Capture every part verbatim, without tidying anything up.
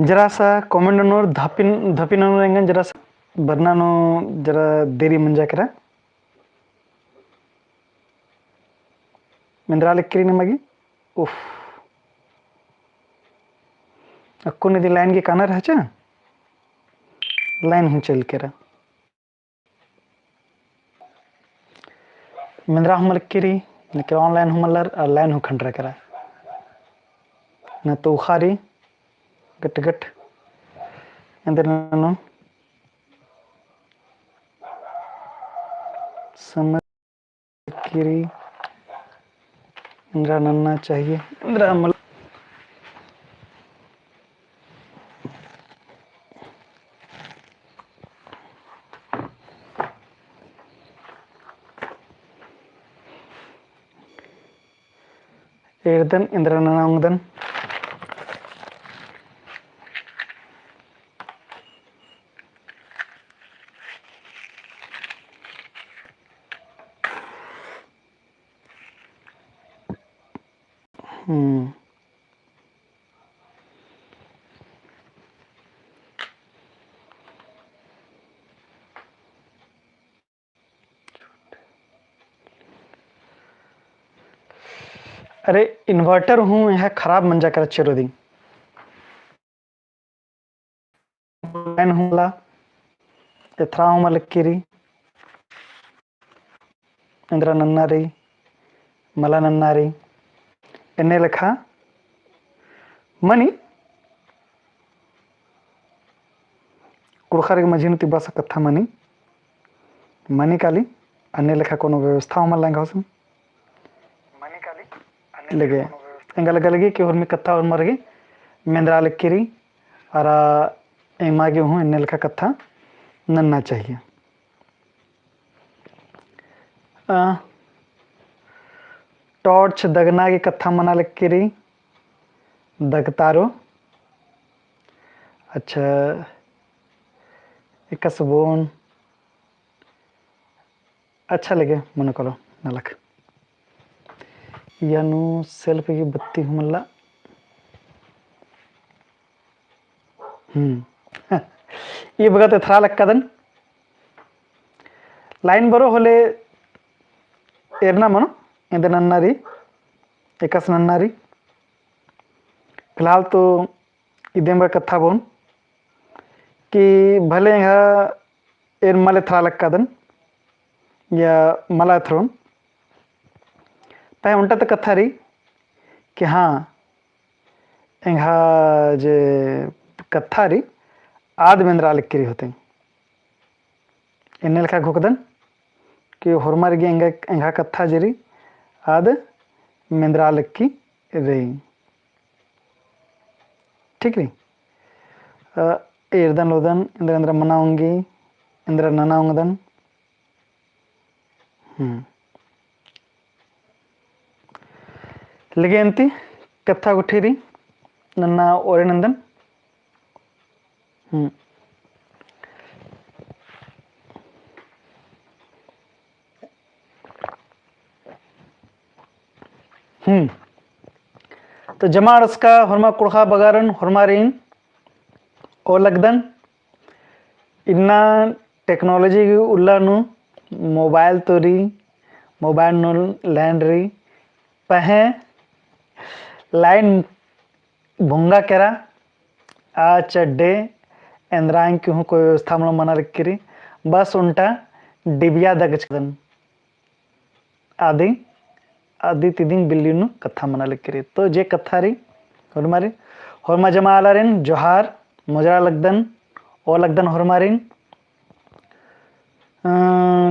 जरा सा comment ननोर धपिन, धपिन ननोर एंगन जरा सा बरना नू जरा देरी मंजा केरा। मेंदरा लक्की रई निमा गे। उफ। अक्कुन इदी line गे काना रहचा। Line हूँ चल केरा। मेंदरा हूँ मल लक्की रई, लेकिन online हूँ मलर, और line हूँ खंडरा केरा। न तो उखा रई, गट गट। एन्देर ननोन समझ लक्की रई, एन्देरा नन्ना चाहिए, एन्देरा मल एरदन, एन्देरा नना ओंगदन। हम्म। अरे, inverter हूँ एंग्है खराब मंजा केरा चेरो दिम। Line हूँ मला, एथरा हूँ मल लक्की रई, एन्देरा नन्ना रई, मला नन्ना रई, एन्ने लेखा मनी, कुँड़ुख़र गे मझी नू तिब्बा सा कत्था मनी, मनी काली, अन्ने लेखा कोनो व्यवस्था हूँ मल लंगा होसन। लगे, एंगा लगा लगी कि होरमी कत्था होरमर गे मेंदरा लक्की रई, अरा एमा गे हूँ एन्ने लेखा कत्था नन्ना चाहिए। अ, torch दगना गे कत्था मना लक्की रई, दगतारो। अच्छा, एकासे बओन। अच्छा लगे, मनो करो, नलख। इया नू self गे बत्ती हूँ मला। हम्म। ई बगत एथरा लक्कादन। Line बरो होले एरना मनो, एन्देर नन्ना रई, एकासे नन्ना रई। फिलहाल तो इदिम गा कत्था बओन कि भले एंग्है एन मल एथरा लक्कादन या मला एथरोन। पहें ओन्टा ता कत्था रई कि हाँ, एंग्है जे कत्था रई, आद मेंदरा लक्की रई होते। एन्ने लेखा घोखदन कि होरमर गे एंग्है, एंग्है कत्था जे रई, आद मेंदरा लक्की रई। ठीक रई? अ, एरदन लोदन, एन्देर एन्देर मना ओंगी, एन्देर नना ओंगदन। हम्म। लगे अन्ती कत्था गुट्ठी रई, नन्ना ओरे नन्दन। हम्म। हम्म। तो जमा अंड़सका होरमा कुँड़ुख़ा बगारन होरमारिन ओलगदन। इन्ना technology गही उल्ला नू mobile तो रई, mobile नू line रई, पहें line भोंगा केरा, आ चड्डे एन्देर एंग्है हूँ कोई व्यवस्था मला मना लक्की रई, बस ओन्टा डिबिया दगचकदन। अदी, अदी तिदिम बिल्ली नू कत्था मना लक्की रई। तो जे कत्था रई, होरमारिन, होरमा जमा आलारिन जोहार, मोजरा लगदन, ओलगदन होरमारिन। अ,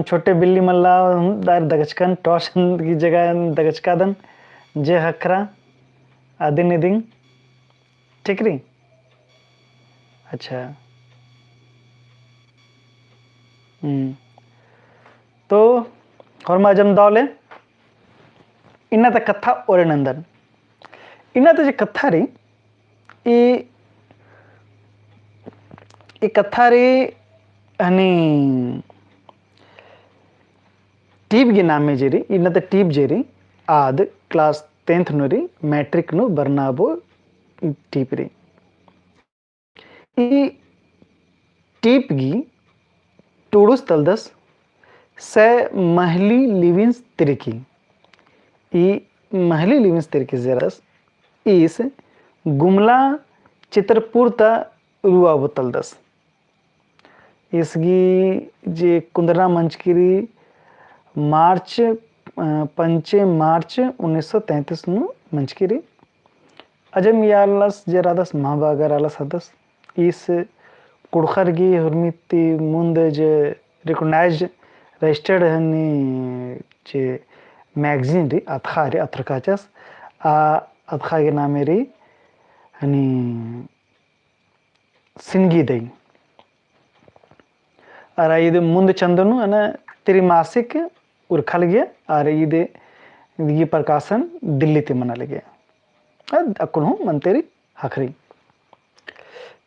छोटे बिल्ली मल्ला, दार दगचकन, torch की जगह दगचकादन, जे ख़क्खरा, अदिन इदिन, ठीक रई? अच्छा। हम्म। तो, होरमा जम दव ले, इन्ना ता कत्था ओरे नन्दन। इन्ना ता जे कत्था रई, ई, ई कत्था रई हनी टीप गे नामे जे रई, इन्ना ता टीप जे रई, आद class tenth नू रई, matric नू बरना बओ टीप रई। ई टीप गही टूड़ुस तलदस सै महली लिविंस तिरकी। ई महली लिविंस तिरकी जे रअदस ईस गुमला चित्रपुर ता रुआ बो तलदस। ईस गही जे कुन्दरना मंजकी रई मार्च, अ, पंचे मार्च उन्नीस सौ तैंतीस नू मंजकी रई। अजम यार आलस जे रअदस महबागर आलस रअदस। ईस कुँड़ुख़र गही हुरमी ती मुन्द जे recognised registered हनी जे magazine रई, अतख़ा रई, अतख़ा काचस, आ अतख़ा गही नामे रई हनी सिनगी दई। अरा ईद मुन्द चंदनु अना त्रिमासिक उरखा लगिया, अरा ईद, ईद गही प्रकाशन दिल्ली ती मना लगिया। अद अक्कुन हूँ मनते रई ख़क्खरई।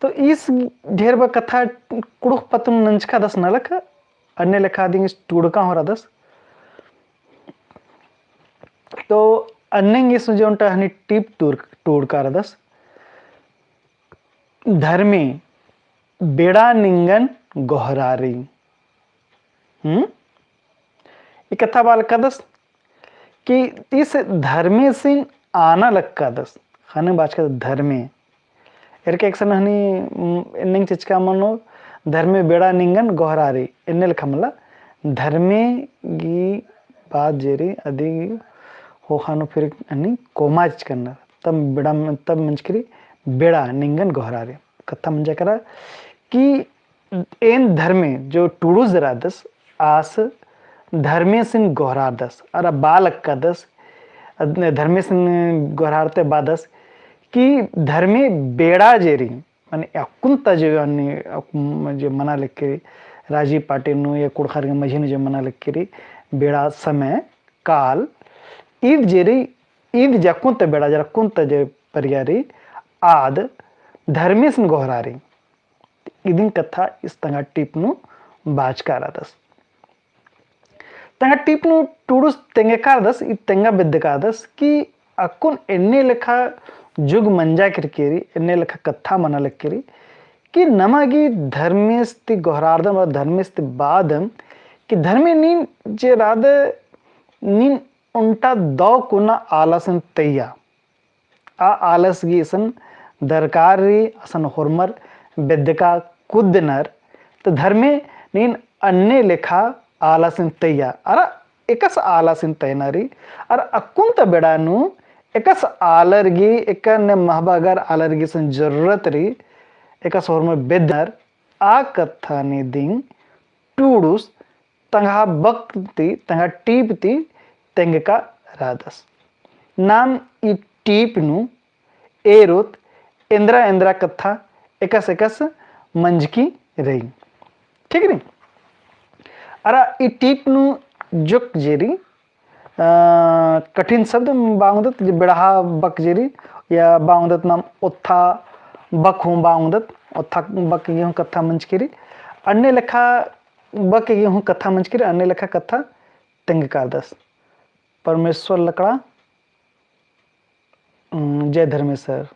तो ईस ढेर बा कत्था कुँड़ुख़ पत्त नू नंजकादस नलख, अन्ने लेखा दिम ईस टूड़का हूँ रअदस। तो अन्ने ईस जे ओन्टा हनी टीप टूड़-, टूड़का रअदस। धर्मे बेड़ा निंगन गोहरारी। हम्म? ई कत्था बआ लक्कादस कि ईस धर्मेसिन आना लक्कादस। ख़ने बाचका धर्मे। एरके एकसन हनी, उम, एन्नेम चिचका मनो, धर्मे बेड़ा निंगन गोहरारी। एन्ने लेखा मला, धर्मे गही बात जे रई, अदी ख़ोख़ा नू फिर हनी कोमा चिचका ननर। तब बेड़ा, तब मंजकी रई बेड़ा निंगन गोहरारी। कत्था मंजा केरा कि एन धर्मे जो टूड़ुस जे रअदस आस धर्मेसिन गोहरारदस, अरा बआ लक्कादस, धर्मेसिन गोहरारते बअदस कि धर्मे बेड़ा जे रई, माने अक्कुन ता जे अन्ने अक्कुन जे मना लक्की रई, राजी पाटी नू या कुँड़ुख़र गही मझी नू जे मना लक्की रई, बेड़ा समय काल, ईद जे रई, ईद जे अक्कुन ता बेड़ा जे रई, अक्कुन ता जे परिया रई, आद धर्मेसिन गोहरारी। इदिन कत्था ईस तंगआ टीप नू बाचका रअदस। तंगआ टीप नू टूड़ुस तेंगका रअदस, ई तेंगा बेद्दका रअदस कि अक्कुन एन्ने लेखा जुग मंजा केरकी रई, एन्ने लेखा कत्था मना लक्की रई कि नमा गही धर्मेस ती गोहरारदम, धर्मेस ती बअदम कि धर्मे नीन जे रअदय नीन ओन्टा दौ कुना आलासिन तैया। आ आलस गही असन दरकार रई, असन होरमर बेद्दका कुद्दनर, त धर्मे नीन अन्ने लेखा आलासिन तैया, अरा एकस आलासिन तैना रई, अरा अक्कुन ता बेड़ा नू एकस आलर गही, एकन्ने महबागर आलर गही असन जरूरत रई, एकस होरमर बेद्दनर, आ कत्था नीदिम टूड़ुस तंगआ बक ती, तंगआ टीप ती तेंगका रअदस। नाम ई टीप नू एरोत एन्द्रा एन्द्रा कत्था एकस एकस मंजकी रई। ठीक रई? अरा ई टीप नू जोक जे रई, अ, कठिन शब्द बआ ओंगदत, जे बेड़हा बक जे रई, या बआ ओंगदत नाम ओत्था बक हूँ बआ ओंगदत, ओत्था बक गे हूँ कत्था मंजकी रई, अन्ने लेखा बक गे हूँ कत्था मंजकी रई, अन्ने लेखा कत्था तेंगका रअदस। परमेश्वर लकड़ा, उम, जय धर्मेसर।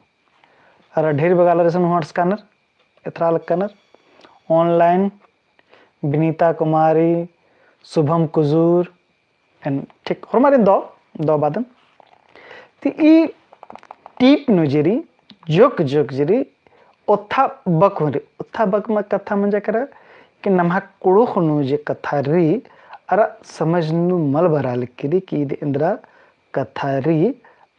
अरा ढेर बग्गे आलर असन हूँ अंड़सकानर, एथरा लक्कानर। Online, विनीता कुमारी, शुभम कुजूर, एन, ठीक, होरमारिन दौ, दौ बअदन। ती ई टीप नू जे रई, जोक जोक जे रई, ओत्था बक हूँ रई, ओत्था बक मा कत्था मंजा केरा कि नम्है कुँड़ुख़ नू जे कत्था रई, अरा समझ नू मल बरआ लक्की रई कि ईद एन्द्रा कत्था रई,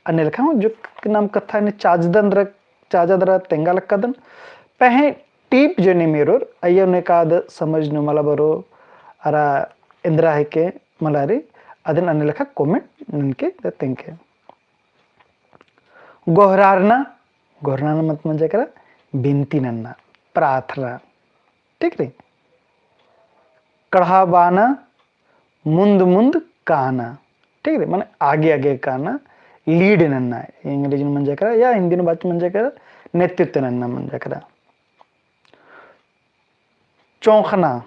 अन्ने लेखा हूँ जोक नाम कत्था ने चाजदन रा, चाजदन रा तेंगा लक्कादन। पहें टीप जे नीम एरोर, अइय्या नू एकाद समझ नू मल बरो, अरा एन्द्रा हेके मला रई, अदिन अन्ने लेखा comment ननके तेंगके। गोहरारना, गोहरारना मत मंजा केरा, बिनती नन्ना, प्रार्थना। ठीक रई? कड़हा बाना, मुन्द मुन्द काना। ठीक रई? माने आगे आगे काना, lead नन्ना। अंग्रेजी नू मंजा केरा, या हिंदी नू बाचन मंजा केरा, नेतृत्व नन्ना मंजा केरा। चोंखना,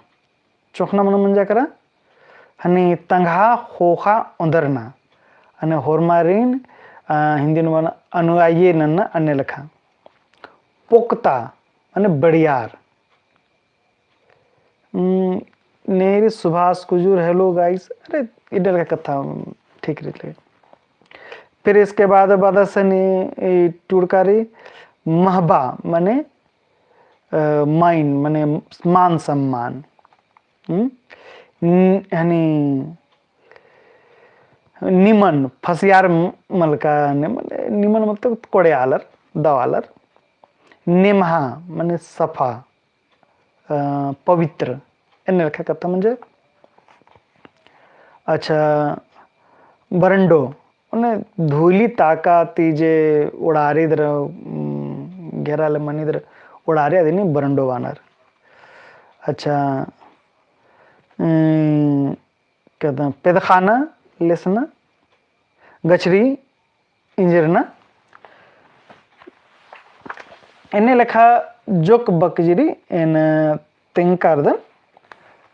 चोंखना मने मंजा केरा, हनी तंगआ ख़ोख़ा ओन्दरना, हनी होरमारिन, अ, हिंदी नू बअना अनुयायी नन्ना अन्ने लेखा। पोक्ता, माने बड़ियार। हम्म, नेरी सुभाष कुजूर, hello guys। अरे, इडल का कत्था, ठीक रही। फिर इसके बाद बअदस हनी, ई टूड़का रई, महबा, माने, अ, माइन, माने मान सम्मान। हम्म? न-, हनी, निमन, फसियार म-, मलका ने, माने निमन मतलब कोड़े आलर, दव आलर। नेम्हा, माने सफा, अ, पवित्र, एन्ने लेखा कत्था मंजा। अच्छा, बरंडो, माने धूली ताका ती जे ओड़ारी दर, उम, घेरा ले मनी दर ओड़ारी अदिन बरंडो बानर। अच्छा, उम, कदम, पेदखाना, लेसना, गछरी, इंजरना। एन्ने लेखा जोक बकजरी एन तेंगकारदन।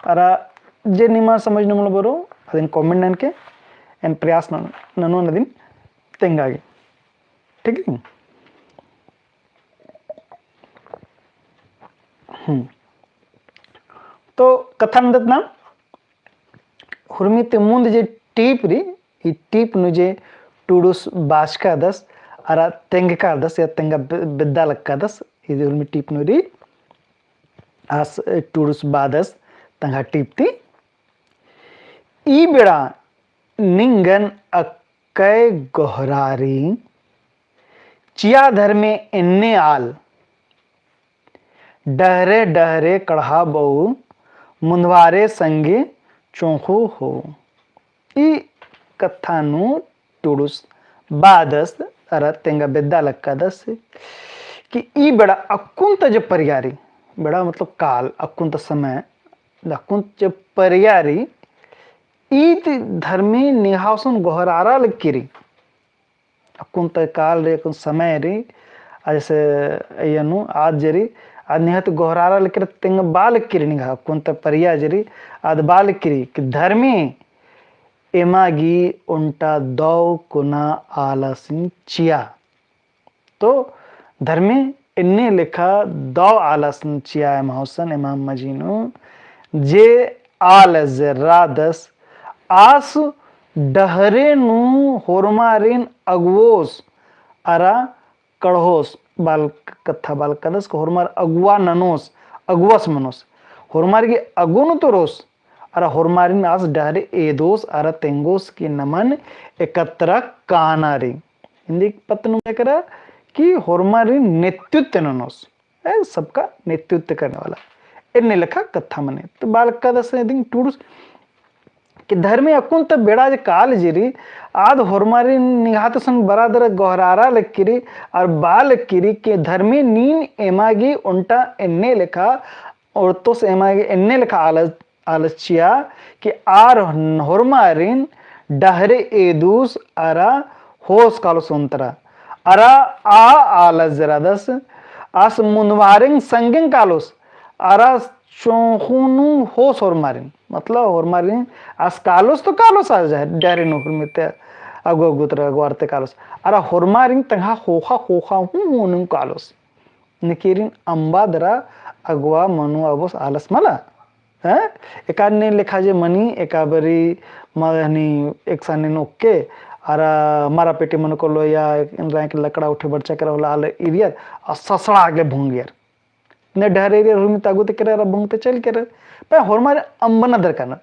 अरा जे निमा समझ नू मल बरो, अदिन comment ननके, एन प्रयास नन-, ननोन अदिन तेंगा गे। ठीक है? हम्म। तो कत्था नन्दत ना, हुरमी ती मुन्द जे टीप रई, ई टीप नू जे टुड़ुस बाचकादस, अरा तेंगकादस या तेंगा बे-, बेद्दा लक्कादस, इदी हुरमी टीप नू रई, आस टुड़ुस बादस तंग्है टीप ती। ई बेड़ा निंगन अक्कय गोहरारी, चिया धर्मे एन्ने आल, डहरे डहरे कड़हा बऊ, मुन्धवारे संगे चोंखो हो। ई कत्था नू टुड़ुस बादस अरा तेंगा बेद्दा लक्कादस कि ई बेड़ा अक्कुन ता जे परियारी, बेड़ा मतलब काल, अक्कुन ता समय, अक्कुन जे परियारी, ईद धर्मे निंग्है गुसन गोहरारा लक्की रई। अक्कुन ता काल रई, अक्कुन समय रई, आ जैसे अइय्या नू आद जे रई, आद निंग्है ती गोहरारा लक्की रई, तेंगा बआ लक्की रई निंग्है, अक्कुन ता परिया जे रई, आद बआ लक्की रई कि धर्मे एमा गी ओन्टा दौ कोना आलसिन चिआ। तो धर्मे एन्ने लेखा दौ आलसिन चिआ एम्है गुसन, एम्है मझी नू, जे आल जे रअदस आस डहरे नू होरमारिन अगुवोस अरा कड़होस, बआ ल-, कत्था बआ लक्कादस कि होरमार अगुवा ननोस, अगुवस मनोस। होरमार गे अगुवा नू तो रओस, अरा होरमारिन आस डहरे एदोस अरा तेंगोस कि नमन एकत्रा काना रई। हिन्दी पत्त नू एकरा कि होरमारिन नेतृत्व ननोस, ए, सबका नेतृत्व करने वाला। एन्ने लेखा कत्था मनी। तो बआ लक्कादस इदिन टुड़ुस कि धर्मे अक्कुन ता बेड़ा जे काल जे रई, आद होरमारिन निंग्है गुसन बरादर गोहरारा लक्की रई, अरा बआ लक्की रई कि धर्मे नीन एमा गी ओन्टा एन्ने लेखा, ओर्तोस एमा गी एन्ने लेखा आलस आलस चिआ कि आर होरमारिन डहरे एदुस अरा होस कालोस ओन्तरा। अरा आ आलस जे रअदस आस मुन्दवारिन संगेन कालोस अरा चोंखो नू होस होरमारिन। मतलब होरमारिन आस कालोस तो कालोस आस डहरे नू होरमी ती अगु अगु तरा अगुवार ती कालोस। अरा होरमारिन तंग्है ख़ोख़ा ख़ोख़ा हूँ हूँ नू कालोस। निकिरिन अम्बा दरा अगुवा मनु अबोस आलस मला। हैं? एका एन्ने लेखा जे मनी, एका बारी मनी एकसानिन ओक्के, अरा मारा पेटी मनो कोलो या एन राय के लकड़ा उठे बरचा केरा होला आल इरियर, आ ससड़ा आगे भोंगियर। ने डहरे इरियर हुरमी ती अगु ती केरा अरा भोंगते चल केरा। पहें होरमार अम्बना दरकार ना।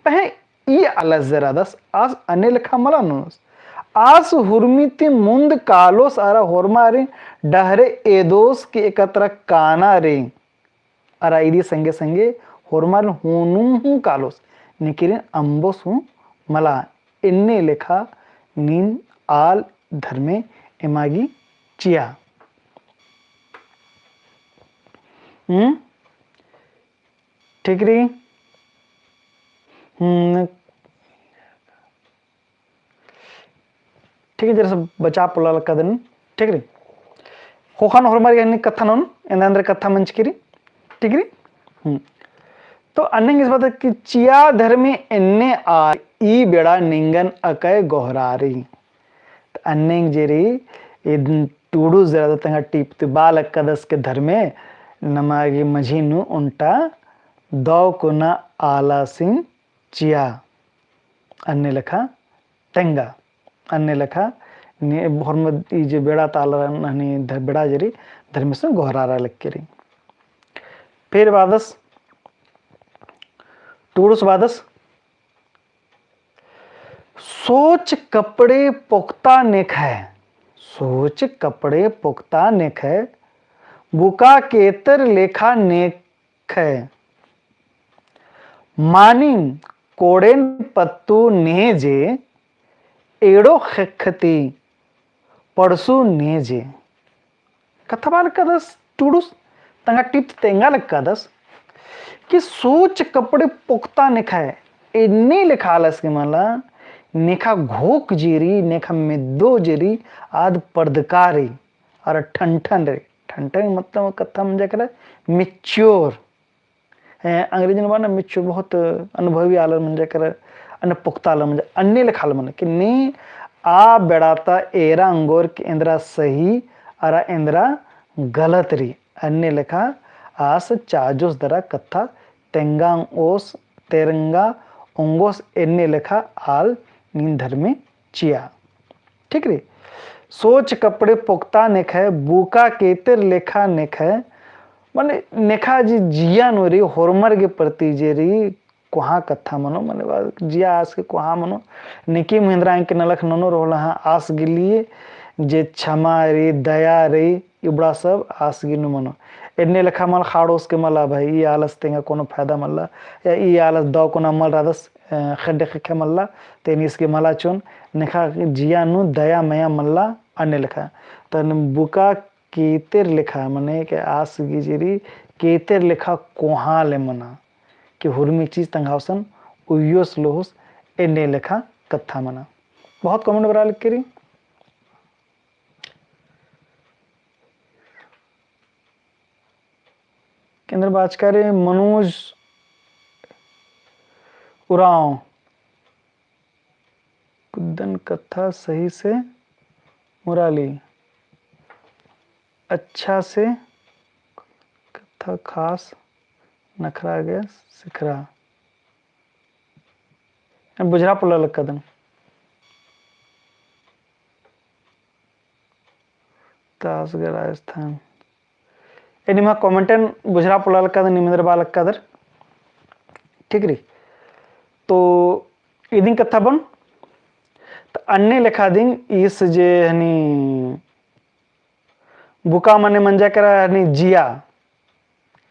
पहें ई आलस जे रअदस, आस अन्ने लेखा मला ननोस। आस हुरमी ती मुन्द कालोस अरा होरमारिन डहरे एदोस कि एकत्रा काना रई। अरा इदी संगे संगे होरमारिन हूँ नू हूँ कालोस। निकिरिन अम्बोस हूँ मला। एन्ने लेखा नीन आल धर्मे एमा गी चिआ। हम्म? ठीक रई? हम्म, ठीक है, जरा सा बचा पोल्ला लक्कादन, ठीक रई? ख़ोख़ा नू होरमार गे हनी कत्था ननोन, एन्देर एन्देर कत्था मंजकी रई, ठीक रई? हम्म। तो अन्नेम इस बात कि चिआ धर्मे एन्ने आ, ई बेड़ा निंगन अकय गोहरारी। तो अन्नेम जे रई, इद टुड़ुस जे रअदस तंग्है टीप ती बआ लक्कादस कि धर्मे, नमा गे मझी नू ओन्टा दौ कोना आलासिन चिआ। अन्ने लेखा तेंगा। अन्ने लेखा ने होरमर ई जे बेड़ा ता आलर हनी ध-, बेड़ा जे रई धर्मेसिन गोहरारा लक्की रई। फिर बादस, टुड़ुस बादस, सोच कपड़े पोक्ता नेखय, सोच कपड़े पोक्ता नेखय, बुका केतर लेखा नेखय। मानिम कोड़ेन पत्तु नेजे, एड़ो ख़ेख़ती पड़सु नेजे। कत्था बआ लक्कादस टुड़ुस, तंगआ टिप तेंगा लक्कादस कि सोच कपड़े पोक्ता नेखय, एन्ने लेखा आलस गे मला, नेखा घोख जे रई, नेखा मेद्दो जे रई, आद पड़दका रई, अरा ठनठन रई। ठनठन मतलब कत्था मंजा केरा mature। हैं, अंग्रेजी नू बअना mature, बहुत अनुभवी आलर मंजा केरा, अन्ने पोक्ता आलर मंजा, अन्ने लेखा आलर मना कि ने आ बेड़ा ता एरा ओंगोर कि एन्दरा सही अरा एन्दरा गलत रई। अन्ने लेखा आस चाजोस दरा कत्था तेंगा ओंगोस, तेंगा ओंगोस, एन्ने लेखा आल नीन धर्मे चिआ। ठीक रई? सोच कपड़े पोक्ता नेखय, बुका केतर लेखा नेखय, मने नेखा जे जिया नू रई, होरमर गे प्रति जे रई, कोहाँ कत्था मनो, मने बा-, जिया आस गे कोहाँ मनो, नेकिम एन्दरा एंके नलख ननोर होले हाँ आस गे लिए, जे क्षमा रई, दया रई, इबड़ा सब आस गे नू मनो। एन्ने लेखा मल ख़ाड़ोस के मला भाई, ई आलस तेंगा कोनो फायदा मल्ला, या ई आलस दौ कोना मल रअदस, अ, ख़ेड्डे ख़ेक्खे मल्ला, तेन ईस गे मला चिओन, नेखा जिया नू दया मया मल्ला, अन्ने लेखा। तन बुका केतर लेखा, मने के आस गे जे रई, केतर लेखा कोहाँ ले मना, कि हुरमी चीज तंग्है गुसन उइयोस लोहोस, एन्ने लेखा कत्था मना। बहुत comment बरआ लक्की रई। एन्देर बाचका रई मनोज उराँव। कुद्दन कत्था सही से मुराली। अच्छा से कत्था खास नखरा गे सिखरा। बुझरा पोल्ला लक्कादन। तासगढ़ राजस्थान। ए निम्है comment एन बुझरा पोल्ला लक्कादर, नीम एन्देर बआ लक्कादर। ठीक रई। तो इदिन कत्था बओन। तो अन्ने लेखा दिम ईस जे हनी बुका मने मंजा केरा हनी जिया,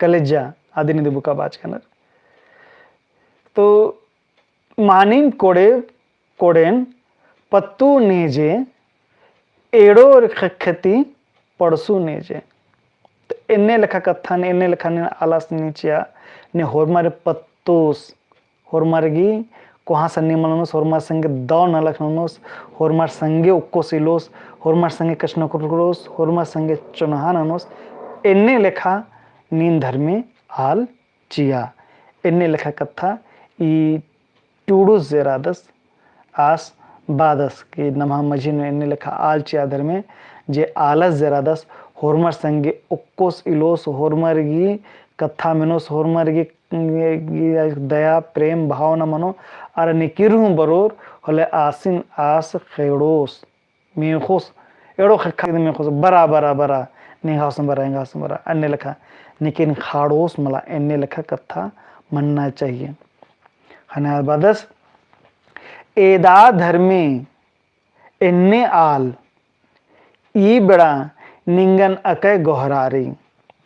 कलेजा, अदिन इदी बुका बाचकनर। तो मानिम कोड़े, कोड़ेन पत्तु नेजे, एड़ो ख़ेख़ती पड़सु नेजे। तो एन्ने लेखा कत्थन, एन्ने लेखा ने आलस नीन चिआ, ने होरमर पत्तोस, होरमर गही कोहाँ सन्नी मल ननोस, होरमर संगे दौ नलख ननोस, होरमर संगे उक्कोस इलोस, होरमर संगे कछनखरोस, होरमर संगे चोन्हा ननोस, एन्ने लेखा नीन धर्मे आल चिआ। एन्ने लेखा कत्था ई टुड़ुस जे रअदस आस बअदस कि नम्है मझी नू एन्ने लेखा आल चिआ धर्मे जे आलस जे रअदस होरमर संगे उक्कोस इलोस, होरमर गही कत्था मेनोस, होरमर गही, गही दया प्रेम भावना मनो, अरा नेकिर हूँ बरोर होले आसिन आस ख़ेड़ोस। मेख़ोस, एड़ो ख़ेख़ा मेख़ोस, बरा, बरा, बरा, निंग्है गुसन बरा, एंग्है गुसन बरा, अन्ने लेखा, नेकिन ख़ाड़ोस मला, एन्ने लेखा कत्था मन्ना चाहिए। ख़ने आद बअदस, एदा धर्मे, एन्ने आल, ई बेड़ा निंगन अकय गोहरारी।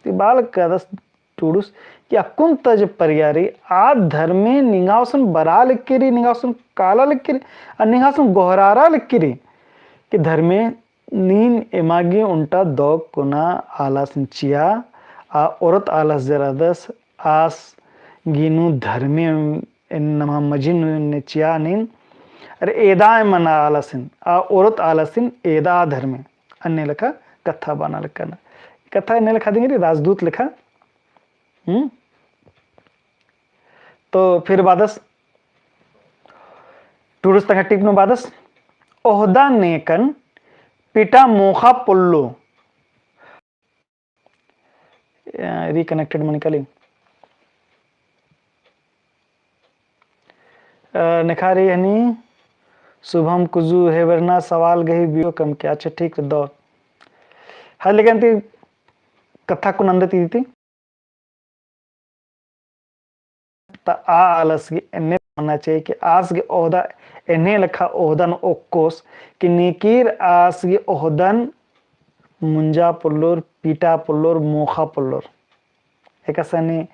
ती बआ लक्कादस टुड़ुस कि अक्कुन ता जे परिया रई, आद धर्मे निंग्है गुसन बरआ लक्की रई, निंग्है गुसन काला लक्की रई, अरा निंग्है गुसन गोहरारा लक्की रई कि धर्मे नीन एमा गे ओन्टा दौ कोना आलासिन चिआ, आ ओरत आलस जे रअदस आस गे नू धर्मे एन नम्है मझी नू ने चिआ नीन, अरा एदा एमन आलासिन, आ ओरत आलासिन एदा धर्मे, अन्ने लेखा कत्था बअना लक्कन। कत्था एन्ने लेखा दिम रई, राजदूत लेखा। हम्म? तो फिर बअदस, टुड़ुस तंग्है टिप नू बअदस, ओहदा नेकन पिटा मोख़ा पोल्लो। अ, reconnected मनी काली। अ, नेखा रई हनी, शुभम कुजू हेबरना सवाल गही video कमके। अच्छा, ठीक रई दौ। हाँ, लेकिन ती कत्था कुन नंदत इदी ती। त आ आलस गे एन्ने मन्ना चाहिए कि आस गे ओहदा एन्ने लेखा ओहदन ओक्कोस कि निकिर आस गे ओहदन मुंजा पोल्लोर, पीटा पोल्लोर, मोखा पोल्लोर। एकासे एन्ने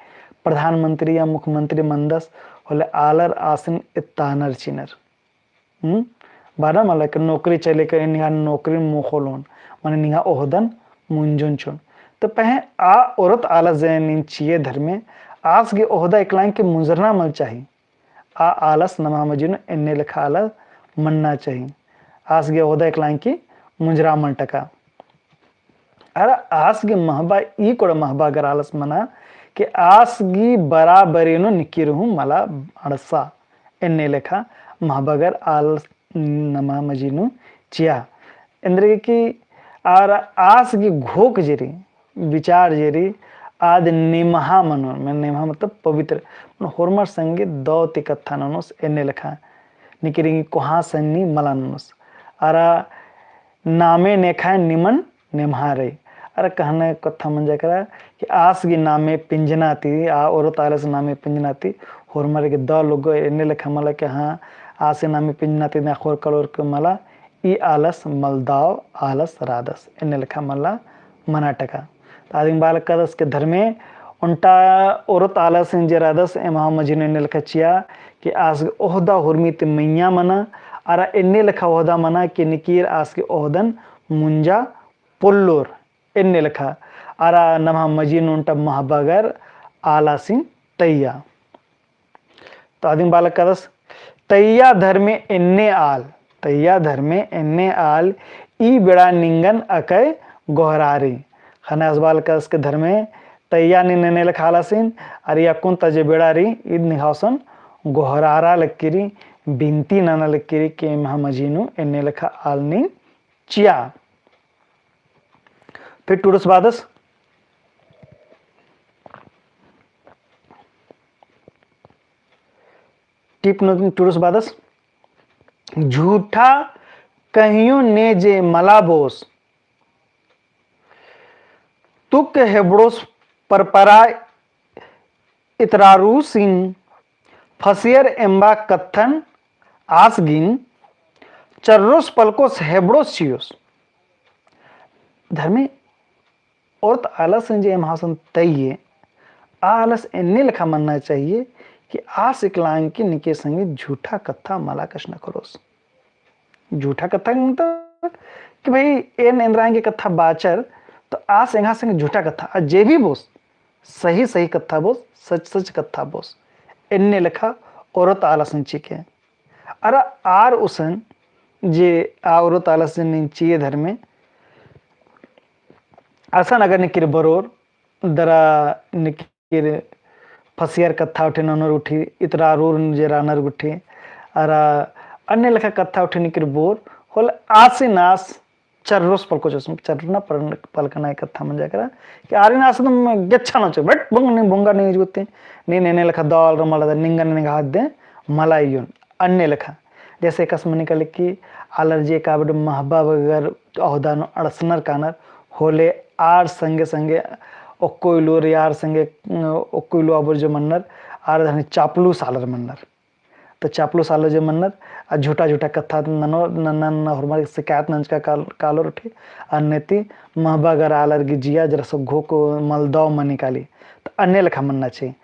प्रधानमंत्री या मुख्यमंत्री मनदस होले आलर आसिन एत्तानर चिनर। हम्म? बारा मला के नौकरी चले के निंग्है नौकरी मोखोलोन, माने निंग्है ओहदन मुंजोन चिओन। तो पहें आ ओरत आलस जे नीन चिए धर्मे, आस गे ओहदा एकलांग की मुंजरना मल चाही। आ आलस नमा मझी नू एन्ने लेखा आलस मन्ना चाही। आस गे ओहदा एकलांग की मुंजरा मल टका। अरा आस गे महबा ई कोड़ा महबा गर आलस मना कि आस गी बराबरी नू निकिर हूँ मला अंड़सा। एन्ने लेखा महबा गर आलस नमा मझी नू चिआ। एन्देरगे कि आर आस गी घोख जे रई, विचार जे रई, आद नेम्हा मनो, माने नेम्हा मतलब पवित्र। माने होरमर संगे दौ ती कत्था ननोस एन्ने लेखा। निकिर गी कोहाँ सन्नी मला ननोस। अरा नामे नेखा निमन नेम्हा रई। अरा कहना कत्था मंजा केरा कि आस गी नामे पिंजना ती, आ ओरत आलस नामे पिंजना ती, होरमर गे दौ लोग एन्ने लेखा मला कि हाँ, आस गी नामे पिंजना ती ना खोर कलोर के मला, ई आलस मलदौ आलस रअदस, एन्ने लेखा मला मना टका। त आदिम बालक कदस के धर्मे ओन्टा ओरत आलस जे रअदस एम्हा मझी नू एन्ने लेखा चिआ कि आस गे ओहदा होरमी ती मइय्याँ मना, अरा एन्ने लेखा ओहदा मना कि निकिर आस गे ओहदन मुंजा पोल्लोर, एन्ने लेखा। अरा नम्हा मझी नू ओन्टा महबा गर आलासिन तइया। तो आदिम बालक कदस, तइया धर्मे एन्ने आल, तइया धर्मे एन्ने आल, ई बेड़ा निंगन अकय गोहरारी। ख़ने आस बालक कदस के धर्मे, तइया नीन एन्ने लेखा आलासिन, अरा अक्कुन ता जे बेड़ा रई, ईद निंग्है गुसन गोहरारा लक्की रई, बिनती नना लक्की रई, कि एम्हा मझी नू एन्ने लेखा आल नीन चिआ। फिर टुड़ुस बादस। टिप नू टुड़ुस बादस। झूठा कहियो ने जे मला बोस। तुक हेबड़ोस परपरा इतरारूसिन फसियर एम्बा कत्थन आसगिन चर्रोस पलकोस हेबड़ोस चियोस। धर्मे ओरत आलस जे एम्हासन तइये, आ आलस एन्ने लेखा मन्ना चाहिए कि आस एकलांग की निके संगे झूठा कत्था मला कछनखरोस। झूठा कत्था के मतलब कि भाई एन एन्द्रांग की कत्था बाचर तो आस एंगा संगे झूठा कत्था, आ जे भी बोस, सही सही कत्था बोस, सच सच कत्था बोस। एन्ने लेखा ओरत आलस चिके। अरा आर उसन जे आ ओरत आलस नीन चिए धर्मे, असन अगर निकिर बरोर दरा निकिर फसियर कत्था उठे ननर उठी, इतरारूर जे रानर उठी, अरा अन्ने लेखा कत्था उठे निकिर बोर होले आसिन आस चर्रोस पलकोचोस, चर्रना पलकना कत्था मंजा केरा कि आरिन आस एकदम गेच्छा नोचो, बट बुंग नी, बुंगा नी जुते, नीन एन्ने लेखा दौ आलर मला रअदर, निंगन निंगा हद्दे मला इयोन। अन्ने लेखा जैसे एकासे मनी काली कि आलर जे एका बेड़ा महबा बगर ओहदा नू अंड़सनर कानर होले आर संगे संगे ओक्को इलोर आर संगे, अ, ओक्को इलो आबोर जे मन्नर आर धनी चापलूस आलर मन्नर। तो चापलूस आलर जे मन्नर आ झूठा झूठा कत्था ननो, नन्ना होरमर शिकायत नंजका काल-, कालोर उठी। अन्ने ती महबा बगर आलर गे जिया जरा सो घोख मलदौ मनी काली। तो अन्ने लेखा मन्ना चाहिए।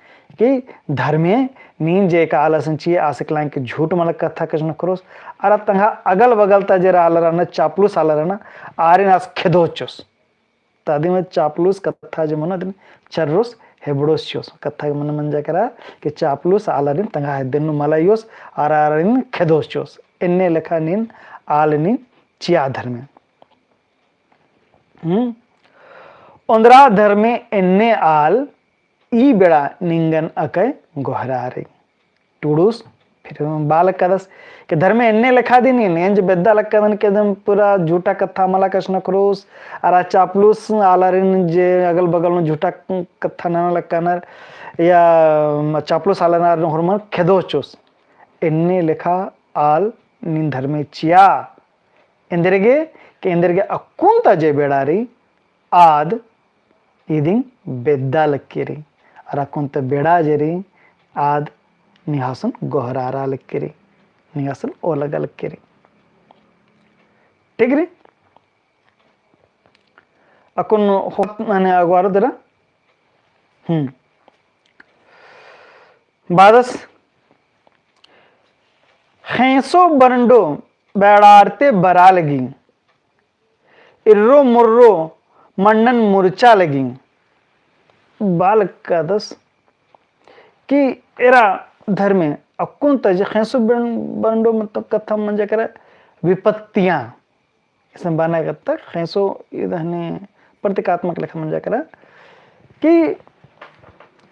कि धर्मे नीन जे एका आलस चिए आस एकलांग की झूठ मला कत्था कछनखरोस, अरा तंग्है अगल बगल ता जे आलर रअनर, चापलूस आलर रअनर, आरिन आस खेदोचोस। तो अदिम चापलूस कत्था जे मनो अदिन चर्रोस हेबड़ोस चियोस। कत्था के मने मंजा केरा कि चापलूस आलरिन तंग्है हद्दे नू मला इयोस, अरा आरिन खेदोस चियोस। एन्ने लेखा नीन आल नीन चिआ धर्मे। हम्म? ओन्द्रा धर्मे एन्ने आल ई बेड़ा निंगन अकय गोहरारी। टुड़ुस, फिर बआ लक्कादस कि धर्मे एन्ने लेखा दिम, एन जे बेद्दा लक्कादन कि एकदम पूरा झूठा कत्था मला कछनखरोस, अरा चापलूस आलारिन जे अगल बगल नू झूठा कत्था नना लक्कानर, या चापलूस आलारिन होरमर खेदोचोस। एन्ने लेखा आल नीन धर्मे चिआ। एन्देरगे कि एन्देरगे अक्कुन ता जे बेड़ा रई आद इदिन बेद्दा लक्की रई। अरा अक्कुन ता बेड़ा जे रई आद निंग्है गुसन गोहरारा लक्की रई, निंग्है गुसन ओलगा लक्की रई। ठीक रई? अक्कुन होत नने अगवारो दरा। हम्म। बअदस, ख़ेंसो बरंडो बेड़ारते बरआ लगी, इर्रो मुर्रो मन्नन मुरचा लगी। बआ लक्कादस कि एरा धर्मे अक्कुन ता जे ख़ेंसो बरं-, बरंडो मतलब कत्था मंजा केरा विपत्तियाँ। इसन बअना कत्था ख़ेंसो इदहने प्रतीकात्मक लेखा मंजा केरा कि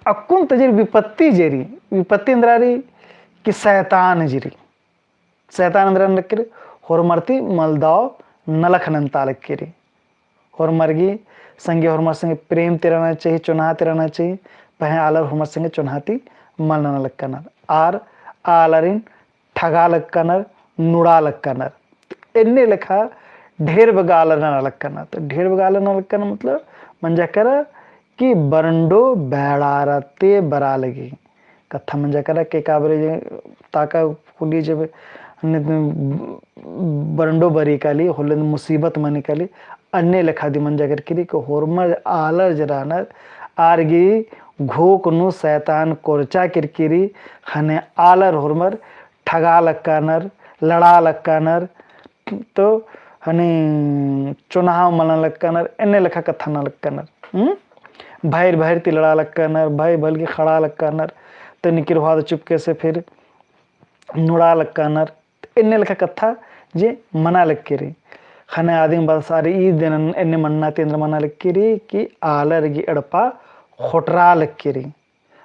अक्कुन ता जे विपत्ति जे रई, विपत्ति एन्दरा रई कि सैतान जे रई। सैतान एन्दरा नलख केरी, होरमर ती मलदव नलख नन्ता लक्की रई। होरमर गी संगे होरमर संगे प्रेम ती रअना चाही, चोन्हा ती रअना चाही, पहें आलर होरमर संगे चोन्हा ती मल नना लक्कनर। आर आलरिन ठगा लक्कनर, नुड़ा लक्कनर। एन्ने लेखा ढेर बग्गे आलर नना लक्कनर। तो ढेर बग्गे आलर नना लक्कनर मतलब मंजा केरा कि बरंडो बेड़ारते बरआ लगी। कत्था मंजा केरा कि काबरे जे ताका कुली जब बरंडो बरई काली, होले मुसीबत मनी काली, अन्ने लेखा दिम मंजा केरकी रई कि होरमर आलर जे रअनर, आर गी घोख नू सैतान कोरचा केरकी रई, ख़ने आलर होरमर ठगा लक्कनर, लड़ा लक्कनर, तो हनी चोन्हा मलना लक्कनर, एन्ने लेखा कत्था नना लक्कनर। हम्म? भइर भइर ती लड़ा लक्कनर, भइर भइर गी खड़ा लक्कनर, तो निकिर हुआ तो चुपके से फिर नुड़ा लक्कनर, एन्ने लेखा कत्था जे मना लक्की रई। ख़ने आदिम बअदस आर ई देन एन्ने मन्ना ती एन्दरा मना लक्की रई कि आलर गी एड़पा ख़ोटरा लक्की रई।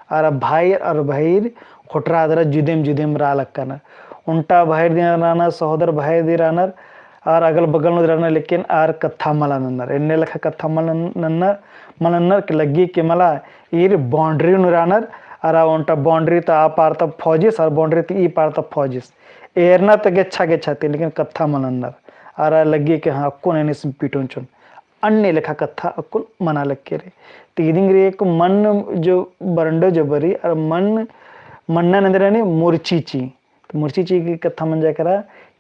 अरा भइर अरा भइर ख़ोटरा दरा जुदेम जुदेम रआ लक्कनर। ओन्टा भइर दिम रअनर, सहोदर भइर दिम रअनर, अरा अगल बगल नू रअनर, लेकिन आर कत्था मला नन्नर। एन्ने लेखा कत्था मला नन्नर, मला नन्नर कि लग्गी कि मला ईर boundary नू रअनर, अरा ओन्टा boundary ता आ पार ता फौजिस, अरा boundary ता ई पार ता फौजिस। एरना ता गेच्छा गेच्छा ती, लेकिन कत्था मला नन्नर। अरा लग्गी कि हाँ, अक्कुन एनिस पीटोन चोन। अन्ने लेखा कत्था अक्कुन मना लक्की रई। तो इदिंग रई कि मन जो बरंडो जो बरई, अरा मन, मन्नन एन्दरा रई मुरची चिई। तो मुरची चिई की कत्था मंजा केरा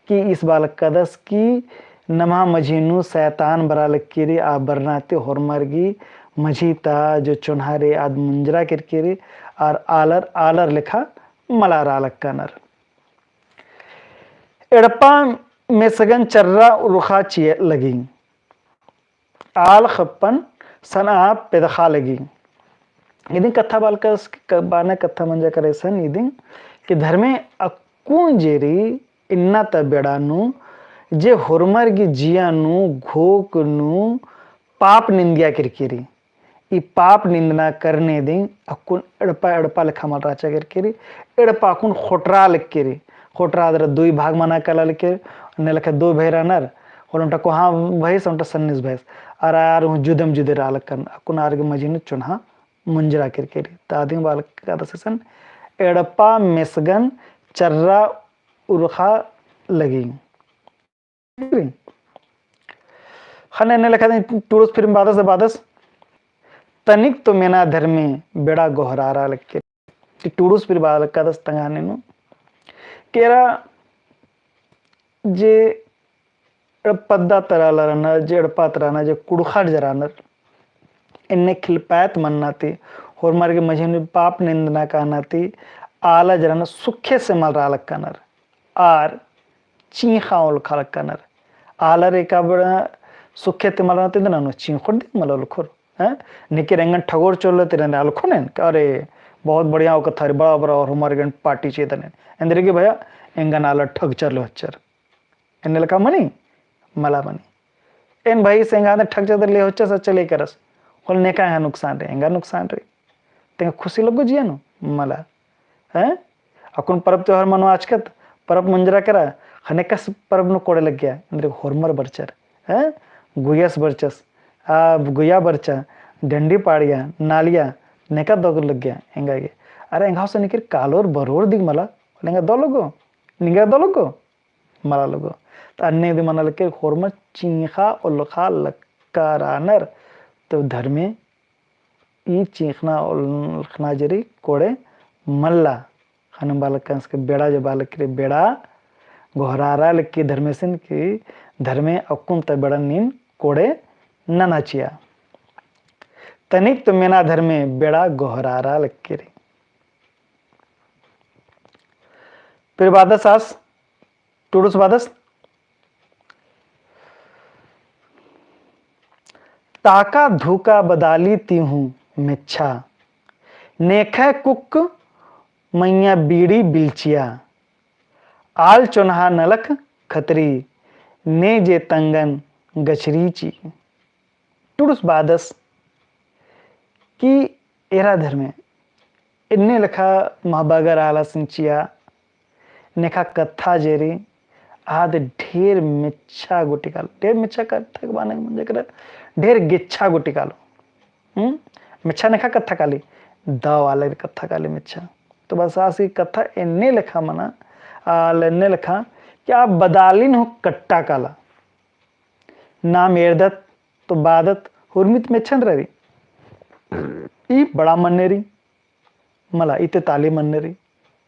कि ईस बआ लक्कादस कि नम्है मझी नू सैतान बरआ लक्की रई, आ बरना ती होरमर गी मझी ता जो चोन्हा रई आद मुंजरा केरकी रई, अरा आलर, आलर लेखा मला रआ लक्कनर। एड़पा मेसगन चर्रा उरखा चिआ लगी। आल ख़प्पन सनआ पेदख़ा लगी। इदिन कत्था बआ लक्कादस, क-, बअना कत्था मंजा केरा इसन इदिन कि धर्मे अक्कुन जे रई इन्ना ता बेड़ा नू जे होरमर गी जिया नू घोख नू पाप निंदिया केरकी रई। ई पाप निंदना करने दिम अक्कुन एड़पा एड़पा लेखा मल रहचा केरकी रई, एड़पा अक्कुन ख़ोटरा लक्की रई। ख़ोटरा दरा दुई भाग मना काला लक्की रई, एन्ने लेखा दो भइर रअनर, होले ओन्टा कोहाँ भइस, ओन्टा सन्निस भइस, अरा आर हूँ जुदेम जुदे रआ लक्कनर, अक्कुन आर गी मझी नू चोन्हा मुंजरा केरकी रई। तो अदिम बआ लक्कादस इसन एड़पा मेसगन चर्रा उरखा लगी। ख़ने एन्ने लेखा दिम टुड़ुस फिर बअदस, बअदस, तनिक तो मेना धर्मे बेड़ा गोहरारा लक्की। ती टुड़ुस फिर बआ लक्कादस तंग्है नू कि एरा जे एड़पद्दा तरा आलर रअनर, जे एड़पा तरा रअनर, जे कुँड़ुख़र जे रअनर, एन्ने खिलपैत मन्ना ती, होरमर गे मझी नू पाप निंदना कहना ती, आलर जे रअनर सुखे से मल रआ लक्कनर। आर चींख़ा ओलख़ा लक्कनर। आलर एका बेड़ा सुखे ती मल रअनर ती एन्देर ननोर, चींख़ोर दिम मल ओलख़ोर। हैं? निकिर एंगन ठगोर चोल्लर ती एन्देर ओलख़ोन एन, अरे, बहुत बढ़िया ओलख़ा थारी, बड़ा बड़ा होरमर गे party चिआ एन। एन्देरगे भैया, एंगन आलर ठगचर ले होचर। एन्ने लेखा मनी? मला मनी। एन भाई से एंगा ठगचर ले होचर सच्चे ले करस। होले नेका एंगा नुकसान रई, एंगा नुकसान रई। तेंगा खुशी लग्गो जिया नू? मला। हैं? अक्कुन परब त्योहार मनो आचकत, परब मुंजरा केरा, ख़ने एकासे परब नू कोड़े लग्गिया, एन्देर होरमर बरचर, हैं? गुइयस बरचस, आ गुइया बरचा, डंडी पाड़िया, नालिया, नेका दौ लग्गिया, एंगा गे। अरे एंगा होसे निकिर कालोर बरोर दिग मला, एंगा दौ लग्गो, निंगा दौ लग्गो, मला लग्गो। त अन्ने दिम मना लग्गिया, होरमर चींख़ा ओलख़ा लक्का रअनर, तो धर्मे ई चींख़ना ओलख़ना जे रई कोड़े मल्ला। ख़ने बालकन से बेड़ा जे बालक रे बेड़ा गोहरारा लक्की धर्मेसिन कि धर्मे अक्कुन ता बेड़ा नीन कोड़े नना चिआ। तनिक तो मेना धर्मे बेड़ा गोहरारा लक्की रई। फिर बादस आस टुडुस बादस, ताका धुका बदाली तिहूँ मेच्छा, नेखय कुक मइय्याँ बीड़ी बिलचिया, आल चोन्हा नलख खतरी, ने जे तंगन गछरी ची। टुडुस बादस कि एरा धर्मे एन्ने लेखा महबागर आलसिन चिआ, नेखा कत्था जे रई आद ढेर मेच्छा गुट्ठी कालो, ढेर मेच्छा कत्था के बाने मंजा केरा, ढेर गेच्छा गुट्ठी कालो। हम्म? मेच्छा नेखा कत्था काली, दव आलर कत्था काली मेच्छा। तो बस आस गही कत्था एन्ने लेखा मना, आल एन्ने लेखा कि आ बदालिन हूँ कट्टा काला। नाम एरदत तो बादत हुरमित मेच्छा एन्दरा रई। ई बड़ा मन्ने रई, मला ई तेताली मन्ने रई,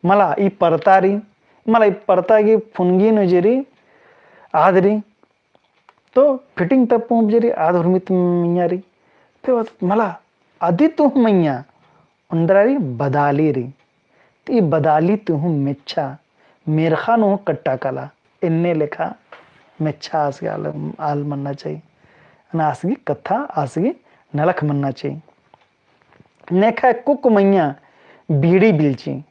मला ई परता रई, मला ई परता गही फुनगी नू जे रई, आद रई। तो fitting ता पूँप जे रई, आद हुरमित मइय्याँ रई। फिर बादत मला अदी तुहूँ मइय्याँ ओन्दरा रई बदाली रई। तो ई बदाली तुहूँ मेच्छा, मेरखा नू हूँ कट्टा काला, एन्ने लेखा मेच्छा आस गही आल, आल मन्ना चाही। ना आस गही कत्था, आस गही नलख मन्ना चाही। नेखा कुक मइय्याँ बीड़ी बिलची।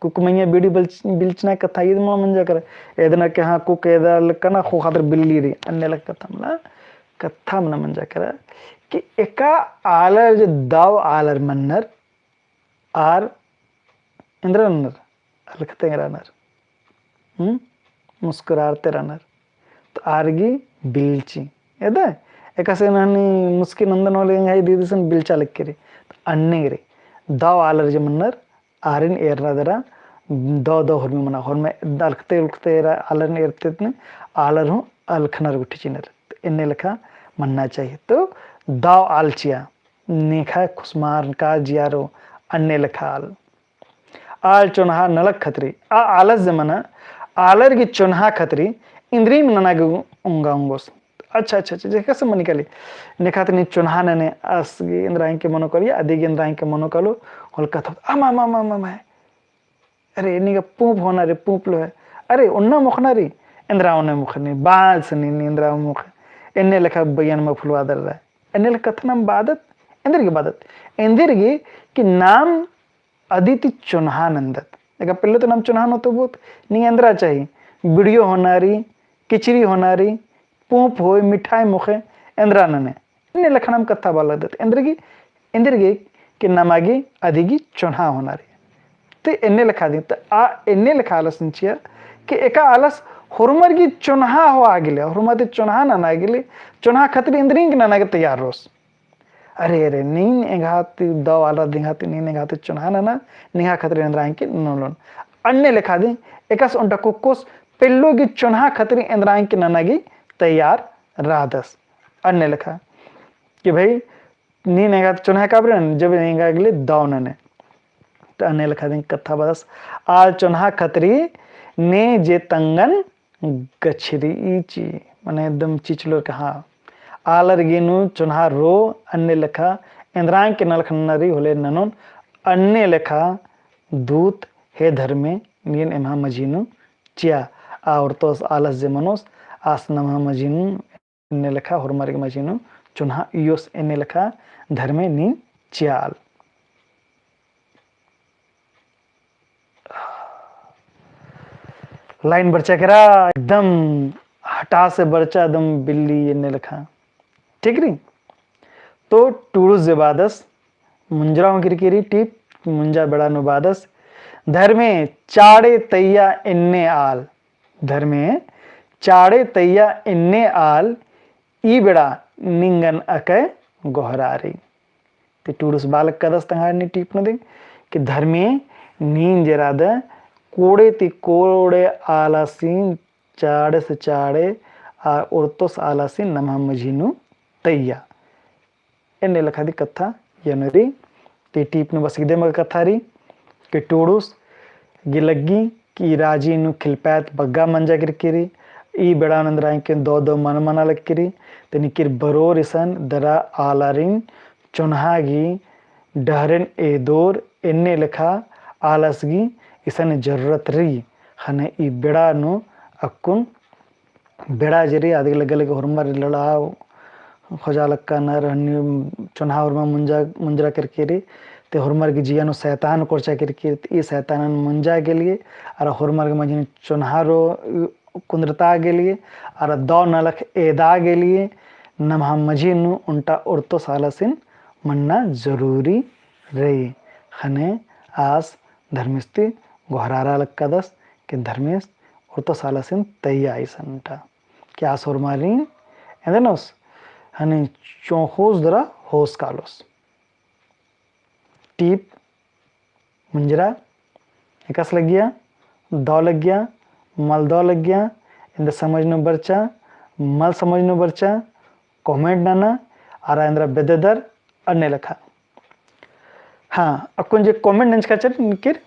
कुक मइय्याँ बीड़ी बिलच-, बिलचना कत्था ईद मना मंजा केरा। एदना के हाँ कुक एदा लक्कना खो खातिर बिल्ली रई। अन्ने लेखा कत्था मला, कत्था मना मंजा केरा कि एका आलर जे दव आलर मन्नर, आर एन्दरा रअनर, अलखते रअनर। हम्म? मुस्कुरारते रअनर। तो आर गही बिलची। एदा? एकासे नहनी मुस्की नंदन होले एंग्है दीदीसिन बिलचा लक्की रई। तो अन्ने रई। दव आलर जे मन्नर, आरिन एरना दरा, दव दव हुरमी मना, हुरमी अलखते उलखते एरा, आलरिन एरते तने, आलर हूँ अलखनर गुट्ठी चिनर। तो एन्ने लेखा मन्ना चाही। तो दव आल चिआ। नेखा खुसमार का जियारो अन्ने लेखा आल। आल चोन्हा नलख खतरी। आ आलस जे मना, आलर गही चोन्हा खतरी, इन्द्रिम नना गे ओंगा ओंगोस। अच्छा, अच्छा, अच्छा, जे कसे मनी काली। नेखा तनी चोन्हा नने आस गही एन्द्रा एंके मनो काली, अदी गही एन्द्रा एंके मनो कालो, होले कत्था, अमा, अमा, अमा, अमा, अमा, अरे, एन्ने गा पूँप होना रे, पूँप लो है। अरे, ओन्ना मोख़ना रे, एन्द्रा ओन्ने मोख़नी, बाँस नीन एन्द्रा मोख़े। एन्ने लेखा बयन मफुलवा दर रहा। एन्ने लेखा कत्था नाम बादत, एन्देर गे बादत। एन्देर गे कि नाम अदी ती चोन्हा नन्दत। एका पेल्लो तो नाम चोन्हा नू तो बहुत, नी एन्द्रा चाही। बिड़ियो होना री, किचरी होना री, पूँप होय, मिठाई मोख़े, एन्द्रा नने। एन्ने लेखा नाम कत्था बालदत। एन्देर गे, एन्देर गे कि नमा गे अदी गही चोन्हा होना री। ते एन्ने लेखा दी, ते आ एन्ने लेखा आलस चिआ कि एका आलस होरमर गही चोन्हा होआ गे ले, होरमर ती चोन्हा नना गे ले, चोन्हा खतरी इन्द्रिंग नना गे तैयार रओस। अरे, अरे, नीन एंग्है ती दव आलर दिंग्है ती, नीन एंग्है ती चोन्हा नना, निंग्है खतरी एन्द्रा एंके ननोन। अन्ने लेखा दी, एकासे ओन्टा कुक्कोस पेल्लो गही चोन्हा खतरी एन्द्रा एंके नना गे तैयार रअदस। अन्ने लेखा कि भाई, नीन एंग्है ती चोन्हा काबरे नने, जब एंगा गे ले दव नने। तो अन्ने लेखा दी कत्था बादस, आल चोन्हा खतरी ने जे तंगन गछरी ची, माने एकदम चिचलोर का, हाँ। आलर गे नू चोन्हा रओ, अन्ने लेखा एन्द्रा एंके नलख नना री होले ननोन, अन्ने लेखा दूत हे धर्मे नीन एम्है मझी नू चिआ, आ ओर्तोस आलस जे मनोस, आस नम्है मझी नू एन्ने लेखा होरमर गही मझी नू चोन्हा इयोस एन्ने लेखा धर्मे नीन चिआ आल। लाइन बरचा केरा एकदम हटासे बरचा एकदम बिल्ली एन्ने लेखा। ठीक रई? तो टुड़ुस जे बादस मुंजरा हूँ किरकिरी टीप मुंजा बेड़ा नू बादस धर्मे चाड़े तैया एन्ने आल, धर्मे चाड़े तैया एन्ने आल, ई बेड़ा निंगन अकय गोहरारी। ते टूड़ुस बालक कदस तंग्है नी टीप नू दे कि धर्मे नीन जेरा द कोड़े ती कोड़े आलासिन चाड़े से चाड़े आ ओर्तोस आलासिन नम्है मझी नू तैया। एन्ने लेखा दी कत्था यनरी। ते टीप नू बस इदे मगा कत्था री कि टूड़ुस गे लग्गी कि राजी नू खिलपैत बग्गा मंजा किरकिरी, ई बेड़ा नंदराई के दो दो मन मना लक्किरी, ते निकिर बरोर इसन दरा आलारिन चोन्हा गी डहरेन एदोर एन्ने लेखा आलस गी इसन जरूरत री, ख़ने ई बेड़ा नू अक्कुन बेड़ा जेरी आदिक लगे लगे होरमर लड़ा खोजा लक्का नर हन्नी चोन्हा होरमा मुंजा, मुंजरा किरकिरी, ते होरमर गी जिया नू सैतान कोरचा किरकिरी, ते ई सैतानन मुंजा गे लिए, अरा होरमर गी मझी नू चोन्हा रो कुंदरता गे लिए, अरा दौ नलख एदा गे लिए, नम्है मझी नू ओन्टा ओर्तोस आलासिन मन्ना जरूरी रई। ख़ने आस धर्मेस ती गोहरारा लक्कादस कि धर्मेस ओर्तोस आलासिन तैया इसन टा। कि आस होरमारिन एन्देनोस हनी चोंख़ोस दरा होस कालोस। टीप मुंजरा एकासे लग्गिया, दौ लग्गिया, मल दौ लग्गिया, एन्देर समझ नू बरचा, मल समझ नू बरचा, comment नना, अरा एन्दरा बेद्ददर अन्ने लेखा। हाँ, अक्कुन जे comment नंजका चर निकिर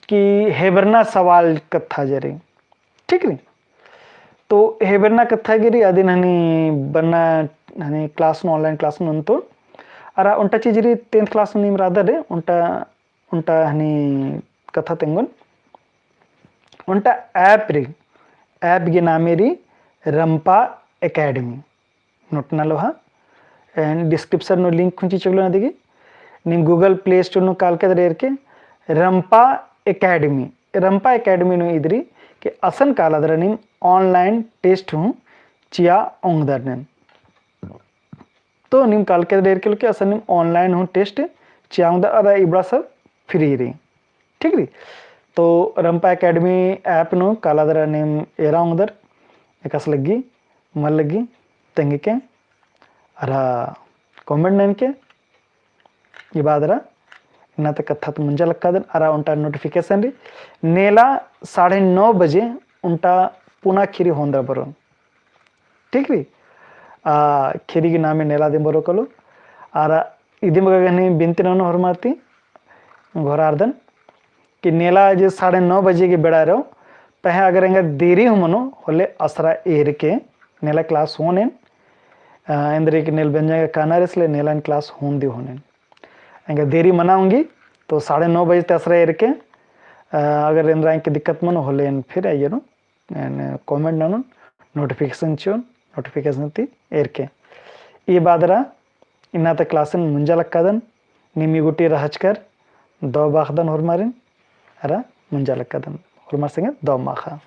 कि हेबरना सवाल कत्था जेरी। ठीक री? तो हेबरना कत्था गे री अदिन हनी बन्ना हनी class नू, online class नू नन्तोन। अरा ओन्टा चीज री tenth class नू नीम रअदर रे, ओन्टा, ओन्टा हनी कत्था तेंगोन। ओन्टा app री, app गे नामे री रंपा Academy। नोट नलोहा। And description नू link खुंची चकलो नदिगी। नीम Google Play Store नू कालकेदर एरके रंपा Academy, रंपा Academy नू इदरी कि असन कालादरा नीम online test हूँ चिआ ओंगदर नीम। तो नीम कालकेदर एरके लो कि असन नीम online हूँ test चिआ ओंगदर, अरा इबड़ा सब free री। ठीक री? तो रंपा Academy app नू कालादरा नीम एरा ओंगदर, एकासे लग्गी, मल लग्गी, तेंगके, अरा comment ननके, ई बादरा, इन्ना ता कत्था ता मुंजा लक्कादन, अरा ओन्टा notification री, नेला साढ़े नौ बजे ओन्टा पुना खीरी होन्दरा बरोन। ठीक री? आ, खीरी गे नामे नेला दिम बरो कलो। अरा इदिम गा गहनी बिनती ननो होरमार ती, घोरारदन, कि नेला जे साढ़े नौ बजे गे बेड़ा रओ, पहें अगर एंगा देरी हूँ मनो, होले असरा एरके, नेला class होनेन, आ, एन्दरी कि नेल बेंजा गा काना रिसले नेला class होन दी होनेन। एंगा देरी मना ओंगी, तो साढ़े नौ बजे ते असरा एरके, आ, अगर एन्दरा एंके दिक्कत मनो, होले एन फिर आइयो नो, एन comment ननोन, notification चिओन, notification ती एरके। ई बादरा इन्ना ता class एन मुंजा लक्कादन, निमी गुटी रहचकर दव बाखदन होरमारिन, अरा मुंजा लक्कादन होरमार संगे दव माखा।